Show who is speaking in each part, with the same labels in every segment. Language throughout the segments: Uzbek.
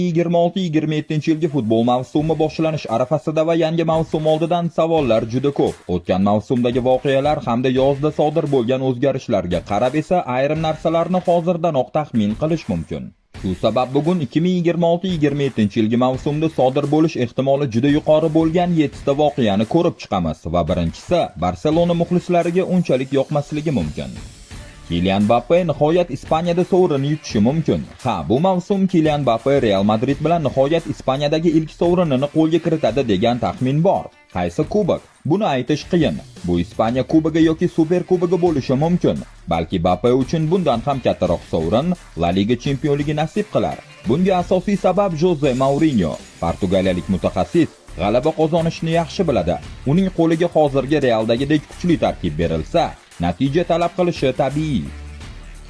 Speaker 1: 2026-27 yilgi futbol mavsumi boshlanish arafasida va yangi mavsum oldidan savollar juda ko'p. O'tgan mavsumdagi voqealar hamda yozda sodir bo'lgan o'zgarishlarga qarab esa ayrim narsalarni hozirdanoq taxmin qilish mumkin. Shu sabab bugun 2026-27 yilgi mavsumda sodir bo'lish ehtimoli juda yuqori bo'lgan 7 ta voqeani ko'rib chiqamiz va birinchisi Barselona muxlislariga unchalik yoqmasligi mumkin. Kilian Mbappe nihoyat Ispaniyada sovrin yutishi mumkin. Ha, bu mavsum Kilian Mbappe Real Madrid bilan nihoyat Ispaniyadagi ilk sovrinini qo'lga kiritadi degan taxmin bor. Qaysi kubok? Buni aytish qiyin. Bu Ispaniya kubogi yoki Super kubogi bo'lishi mumkin. Balki Mbappe uchun bundan ham kattaroq sovrin La Liga chempionligi nasib qilar. Bunga asosiy sabab Joze Mourinho. Portugaliyalik mutaxassis g'alaba qozonishni yaxshi biladi. Uning qo'liga hozirgi Realdagidek kuchli tarkib berilsa, natija talab qilishi tabiiy.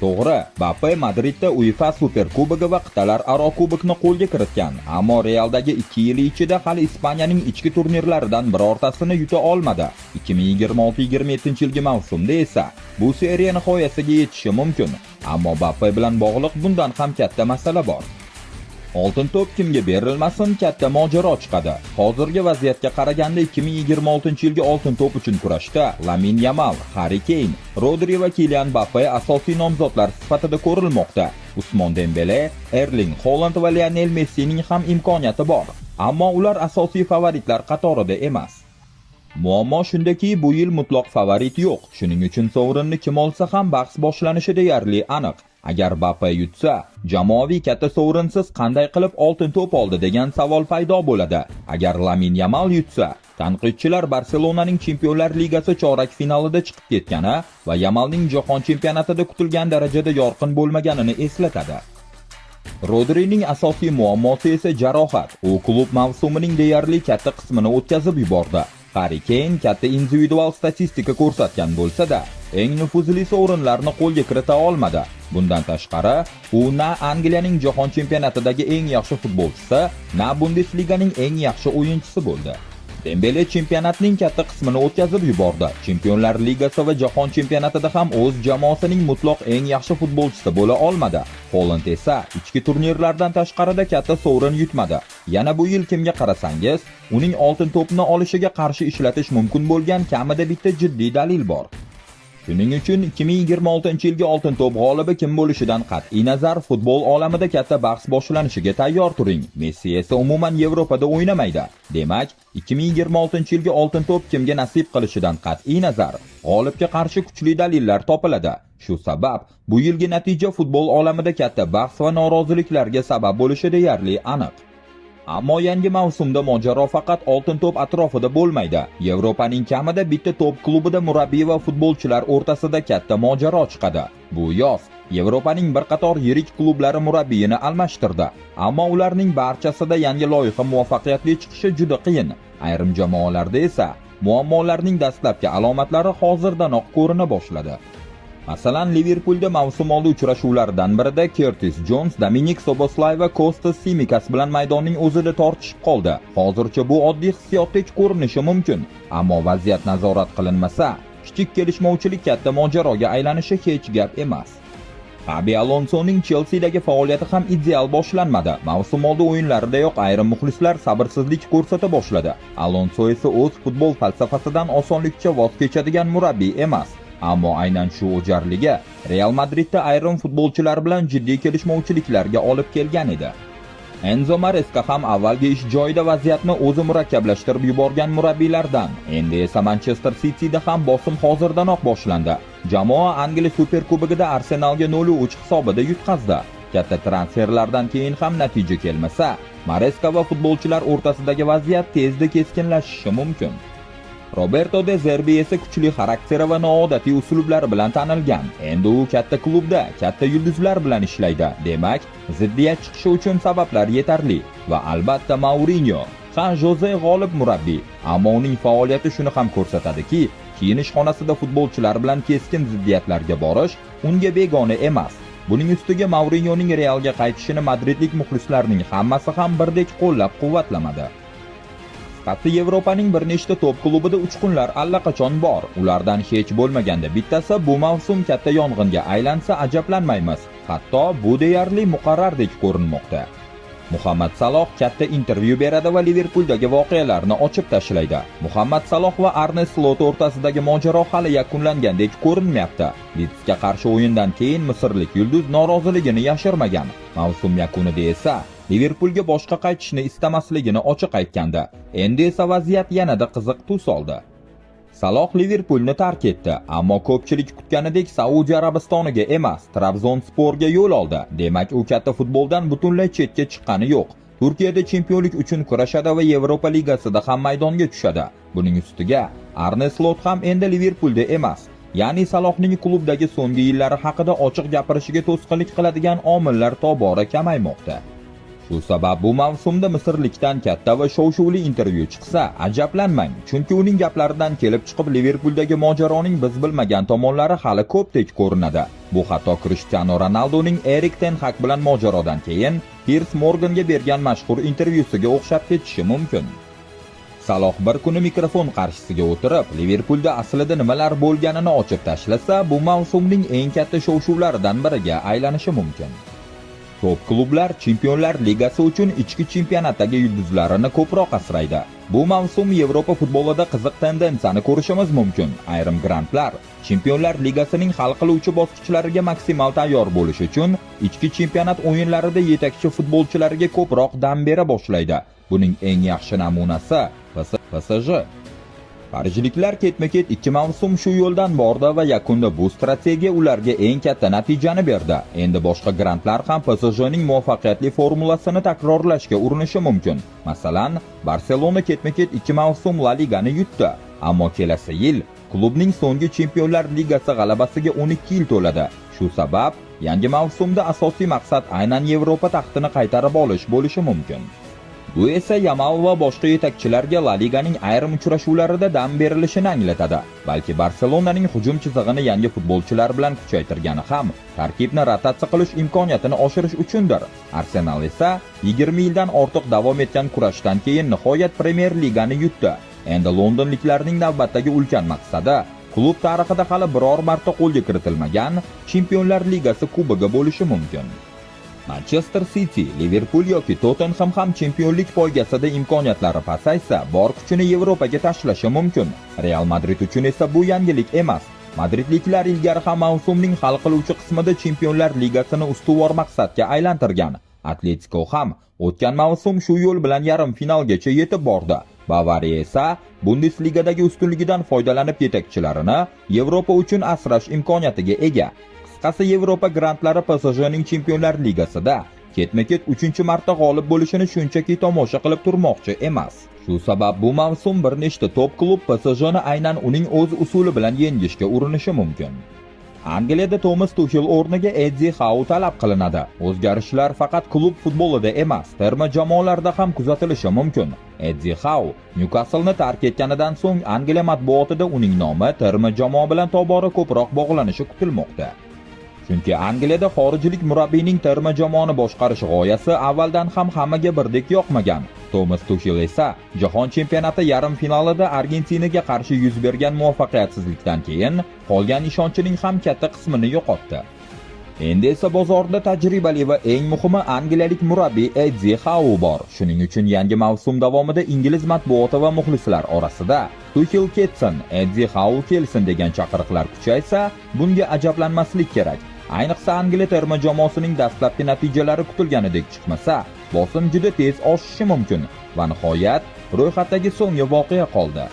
Speaker 1: To'g'ri, Mbappe Madridda UEFA Super Kubogi va qit'alararo kubokni qo'lga kiritgan, ammo Realdagi 2 yili ichida hali Ispaniyaning ichki turnirlaridan birortasini yuta olmadi. 2026-27 yilgi mavsumda esa bu seriya nihoyasiga yetishi mumkin. Ammo Mbappe bilan bog'liq bundan ham katta masala bor. Oltin to'p kimga berilmasin, katta mojaro chiqadi. Hozirgi vaziyatga qaraganda 2026-yilgi oltin to'p uchun kurashda Lamin Yamal, Harri Keyn, Rodri va Kilian Mbappe asosiy nomzodlar sifatida ko'rilmoqda. Usmon Dembele, Erling Holand va Lionel Messining ham imkoniyati bor, ammo ular asosiy favoritlar qatorida emas. Muammo shundaki, bu yil mutlaq favorit yo'q. Shuning uchun sovrinni kim olsa ham bahs boshlanishi deyarli aniq. Agar Mbappe yutsa, jamoaviy katta sovrinsiz qanday qilib oltin to'p oldi degan savol paydo bo'ladi. Agar Lamin Yamal yutsa, tanqidchilar Barselonaning Chempionlar Ligasi chorak finalida chiqib ketgani va Yamalning jahon chempionatida kutilgan darajada yorqin bo'lmaganini eslatadi. Rodrining asosiy muammosi esa jarohat. U klub mavsumining deyarli katta qismini o'tkazib yubordi. Harri Keyn katta individual statistika ko'rsatgan bo'lsa-da, eng nufuzli sovrinlarni qo'lga kirita olmadi. Bundan tashqari, u na Angliyaning jahon chempionatidagi eng yaxshi futbolchisi, na Bundesliganing eng yaxshi o'yinchisi bo'ldi. Dembele chempionatning katta qismini o'tkazib yubordi. Chempionlar Ligasi va Jahon chempionatida ham o'z jamoasining mutlaq eng yaxshi futbolchisi bo'la olmadi. Holand esa ichki turnirlardan tashqarida katta sovrin yutmadi. Yana bu yil kimga qarasangiz, uning oltin to'pni olishiga qarshi ishlatish mumkin bo'lgan kamida bitta jiddiy dalil bor. Shuning uchun 2026-yilgi oltin to'p g'olibi kim bo'lishidan qat'iy nazar futbol olamida katta bahs boshlanishiga tayyor turing. Messi esa umuman Yevropada o'ynamaydi. Demak, 2026-yilgi oltin to'p kimga nasib qilishidan qat'iy nazar g'olibga qarshi kuchli dalillar topiladi. Shu sabab bu yilgi natija futbol olamida katta bahs va noroziliklarga sabab bo'lishi deyarli aniq. Ammo yangi mavsumda mojaro faqat oltin to'p atrofida bo'lmaydi. Yevropaning kamida bitta top klubida murabbiy va futbolchilar o'rtasida katta mojaro chiqadi. Bu yoz Yevropaning bir qator yirik klublari murabbiyini almashtirdi. Ammo ularning barchasida yangi loyiha muvaffaqiyatli chiqishi juda qiyin. Ayrim jamoalarda esa muammolarning dastlabki alomatlari hozirdanoq ko'rina boshladi. Masalan, Liverpulda mavsum oldi uchrashuvlaridan birida Curtis Jones, Dominik Soboslay va Kostas Simikas bilan maydonning o'zida tortishib qoldi. Hozircha bu oddiy hissiyotdek ko'rinishi mumkin, ammo vaziyat nazorat qilinmasa, kichik kelishmovchilik katta mojaroga aylanishi hech gap emas. Xabi Alonsoning Chelsidagi faoliyati ham ideal boshlanmadi. Mavsum oldi o'yinlaridayoq ayrim muxlislar sabrsizlik ko'rsata boshladi. Alonso esa o'z futbol falsafasidan osonlikcha voz kechadigan murabbiy emas. Ammo aynan shu o'jarligi Real Madridda ayrim futbolchilar bilan jiddiy kelishmovchiliklarga olib kelgan edi. Enzo Maresca ham avvalgi ish joyida vaziyatni o'zi murakkablashtirib yuborgan murabbiylardan. Endi esa Manchester Cityda ham bosim hozirdanoq boshlandi. Jamoa Angliya Superkubogida Arsenalga 0-3 hisobida yutqazdi. Katta transferlardan keyin ham natija kelmasa, Maresca va futbolchilar o'rtasidagi vaziyat tezda keskinlashishi mumkin. Roberto De Zerbi esa kuchli xarakteri va noodatiy uslublari bilan tanilgan. Endi u katta klubda, katta yulduzlar bilan ishlaydi. Demak, ziddiyat chiqishi uchun sabablar yetarli va albatta Mourinho. Ha, Joze g'olib murabbiy, ammo uning faoliyati shuni ham ko'rsatadiki, kiyinish xonasida futbolchilar bilan keskin ziddiyatlarga borish unga begona emas. Buning ustiga Mourinyoning Realga qaytishini madridlik muxlislarning hammasi ham birdek qo'llab-quvvatlamadi. Qisqasi, Yevropaning bir nechta top klubida uchqunlar allaqachon bor. Ulardan hech bo'lmaganda bittasi bu mavsum katta yong'inga aylansa, ajablanmaymiz. Hatto bu deyarli muqarrardek ko'rinmoqda. Muhammad Saloh katta intervyu beradi va Liverpuldagi voqealarni ochib tashlaydi. Muhammad Saloh va Arne Slot o'rtasidagi mojaro hali yakunlangandek ko'rinmayapti. Lidsga qarshi o'yindan keyin misrlik yulduz noroziligini yashirmagan. Mavsum yakunida esa Liverpulga boshqa qaytishni istamasligini ochiq aytgandi. Endi esa vaziyat yanada qiziq tus oldi. Saloh Liverpulni tark etdi, ammo ko'pchilik kutganidek Saudiya Arabistoniga emas, Trabzonsporga yo'l oldi. Demak, u katta futboldan butunlay chetga chiqqani yo'q. Turkiyada chempionlik uchun kurashadi va Yevropa Ligasida ham maydonga tushadi. Buning ustiga Arne Slot ham endi Liverpulda emas. Ya'ni Salohning klubdagi so'nggi yillari haqida ochiq gapirishiga to'sqinlik qiladigan omillar tobora kamaymoqda. Shu sabab bu mavsumda misrlikdan katta va shov-shuvli intervyu chiqsa, ajablanmang. Chunki uning gaplaridan kelib chiqib Liverpuldagi mojaroning biz bilmagan tomonlari hali ko'pdek ko'rinadi. Bu hatto Cristiano Ronaldoning Erik ten Hag bilan mojarodan keyin Piers Morganga bergan mashhur intervyusiga o'xshab ketishi mumkin. Saloh bir kuni mikrofon qarshisiga o'tirib, Liverpulda aslida nimalar bo'lganini ochib tashlasa, bu mavsumning eng katta shov-shuvlaridan biriga aylanishi mumkin. Top klublar Chempionlar Ligasi uchun ichki chempionatdagi yulduzlarini ko'proq asraydi. Bu mavsum Yevropa futbolida qiziq tendensiyani ko'rishimiz mumkin. Ayrim grandlar Chempionlar Ligasining hal qiluvchi bosqichlariga maksimal tayyor bo'lish uchun ichki chempionat o'yinlarida yetakchi futbolchilariga ko'proq dam bera boshlaydi. Buning eng yaxshi namunasi PSG. Parijliklar ketma-ket ikki mavsum shu yo'ldan bordi va yakunda bu strategiya ularga eng katta natijani berdi. Endi boshqa grandlar ham PSJning muvaffaqiyatli formulasini takrorlashga urinishi mumkin. Masalan, Barselona ketma-ket ikki mavsum La Ligani yutdi, ammo kelasi yil klubning so'nggi Chempionlar Ligasi g'alabasiga 12 yil to'ladi. Shu sabab yangi mavsumda asosiy maqsad aynan Yevropa taxtini qaytarib olish bo'lishi mumkin. Bu esa Yamal va boshqa yetakchilarga La Liganing ayrim uchrashuvlarida dam berilishini anglatadi. Balki Barselonaning hujum chizig'ini yangi futbolchilar bilan kuchaytirgani ham tarkibni rotatsiya qilish imkoniyatini oshirish uchundir. Arsenal esa 20 yildan ortiq davom etgan kurashdan keyin nihoyat Premier Ligani yutdi. Endi londonliklarning navbatdagi ulkan maqsadi klub tarixida hali biror marta qo'lga kiritilmagan Chempionlar Ligasi kubogi bo'lishi mumkin. Manchester City, Liverpool yoki Tottenham ham chempionlik poygasida imkoniyatlari pasaysa, bor kuchini Yevropaga tashlashi mumkin. Real Madrid uchun esa bu yangilik emas. Madridliklar ilgari ham mavsumning hal qiluvchi qismida Chempionlar Ligasini ustuvor maqsadga aylantirgan. Atletico ham o'tgan mavsum shu yo'l bilan yarim finalgacha yetib bordi. Bavariya esa Bundesligadagi ustunligidan foydalanib yetakchilarini Yevropa uchun asrash imkoniyatiga ega. Qisqasi, Yevropa grandlari PSJning Chempionlar Ligasida ketma-ket 3-marta g'olib bo'lishini shunchaki tomosha qilib turmoqchi emas. Shu sabab bu mavsum bir nechta top klub PSJni aynan uning o'z usuli bilan yengishga urinishi mumkin. Angliyada Tomas Tuxel o'rniga Eddi Hau talab qilinadi. O'zgarishlar faqat klub futbolida emas, terma jamoalarda ham kuzatilishi mumkin. Eddi Hau Newcastleni tark etganidan so'ng Angliya matbuotida uning nomi terma jamoa bilan tobora ko'proq bog'lanishi kutilmoqda. Chunki Angliyada xorijlik murabbiyning terma jamoani boshqarish g'oyasi avvaldan ham hammaga birdek yoqmagan. Tomas Tuxel esa Jahon chempionati yarim finalida Argentinaga qarshi yuz bergan muvaffaqiyatsizlikdan keyin qolgan ishonchining ham katta qismini yo'qotdi. Endi esa bozorda tajribali va eng muhimi angliyalik murabbiy Eddi Hau bor. Shuning uchun yangi mavsum davomida ingliz matbuoti va muxlislar orasida Tuxel ketsin, Eddi Hau kelsin degan chaqiriqlar kuchaysa, bunga ajablanmaslik kerak. Ayniqsa Angliya terma jamoasining dastlabki natijalari kutilganidek chiqmasa, bosim juda tez oshishi mumkin. Va nihoyat ro'yxatdagi so'nggi voqea qoldi.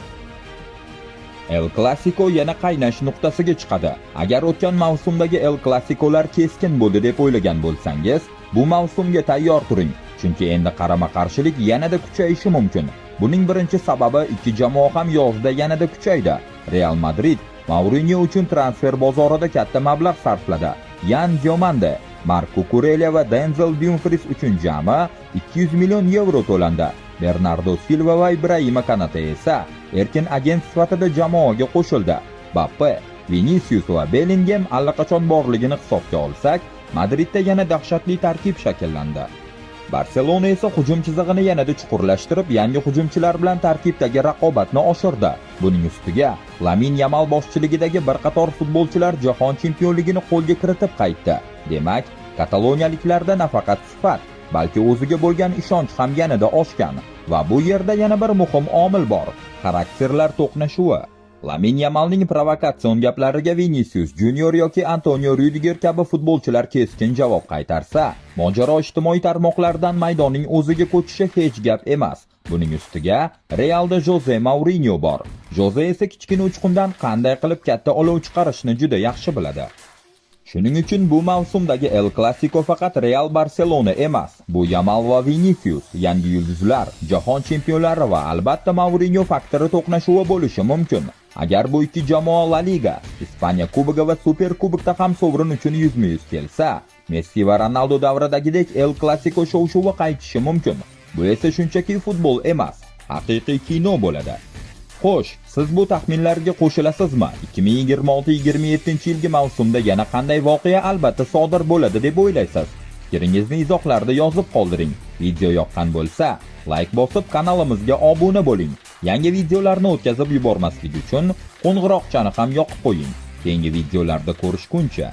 Speaker 1: El Clasico yana qaynash nuqtasiga chiqadi. Agar o'tgan mavsumdagi El Clasicolar keskin bo'ldi deb o'ylagan bo'lsangiz, bu mavsumga tayyor turing, chunki endi qarama-qarshilik yanada kuchayishi mumkin. Buning birinchi sababi ikki jamoa ham yozda yanada kuchaydi. Real Madrid Mourinho uchun transfer bozorida katta mablag' sarfladi. Yan Diomande, Mark Kukurelya va Denzel Dumfries uchun jami 200 million yevro to'landi. Bernardo Silva va Ibrahima Konate esa erkin agent sifatida jamoaga qo'shildi. Mbappe, Vinicius va Bellingham allaqachon borligini hisobga olsak, Madridda yana dahshatli tarkib shakllandi. Barselona esa hujum chizig'ini yanada chuqurlashtirib, yangi hujumchilar bilan tarkibdagi raqobatni oshirdi. Buning ustiga Lamin Yamal boshchiligidagi bir qator futbolchilar jahon chempionligini qo'lga kiritib qaytdi. Demak, kataloniyaliklarda nafaqat sifat, balki o'ziga bo'lgan ishonch ham yanada oshgan. Va bu yerda yana bir muhim omil bor: xarakterlar to'qnashuvi. Lamin Yamalning provokatsion gaplariga Vinisius Junior yoki Antonio Ryudiger kabi futbolchilar keskin javob qaytarsa, mojaro ijtimoiy tarmoqlardan maydonning o'ziga ko'chishi hech gap emas. Buning ustiga Realda Joze Mourinyo bor. Joze esa kichkina uchqundan qanday qilib katta olov chiqarishni juda yaxshi biladi. Shuning uchun bu mavsumdagi El Clasico faqat Real Barselona emas, bu Yamal va Vinisius, yangi yulduzlar, jahon chempionlari va albatta Mourinyo faktori to'qnashuvi bo'lishi mumkin. Agar bu ikki jamoa La Liga, Ispaniya Kubogi va Super Kubokda ham sovrin uchun yuzma-yuz kelsa, Messi va Ronaldo davridagidek El Clasico shov-shuvi qaytishi mumkin. Bu esa shunchaki futbol emas, haqiqiy kino bo'ladi. Xo'sh, siz bu taxminlarga qo'shilasizmi? 2026-27 yilgi mavsumda yana qanday voqea albatta sodir bo'ladi deb o'ylaysiz? Fikringizni izohlarda yozib qoldiring. Video yoqqan bo'lsa, layk bosib, kanalimizga obuna bo'ling. Yangi videolarni o'tkazib yubormaslik uchun qo'ng'iroqchani ham yoqib qo'ying. Keyingi videolarda ko'rishguncha.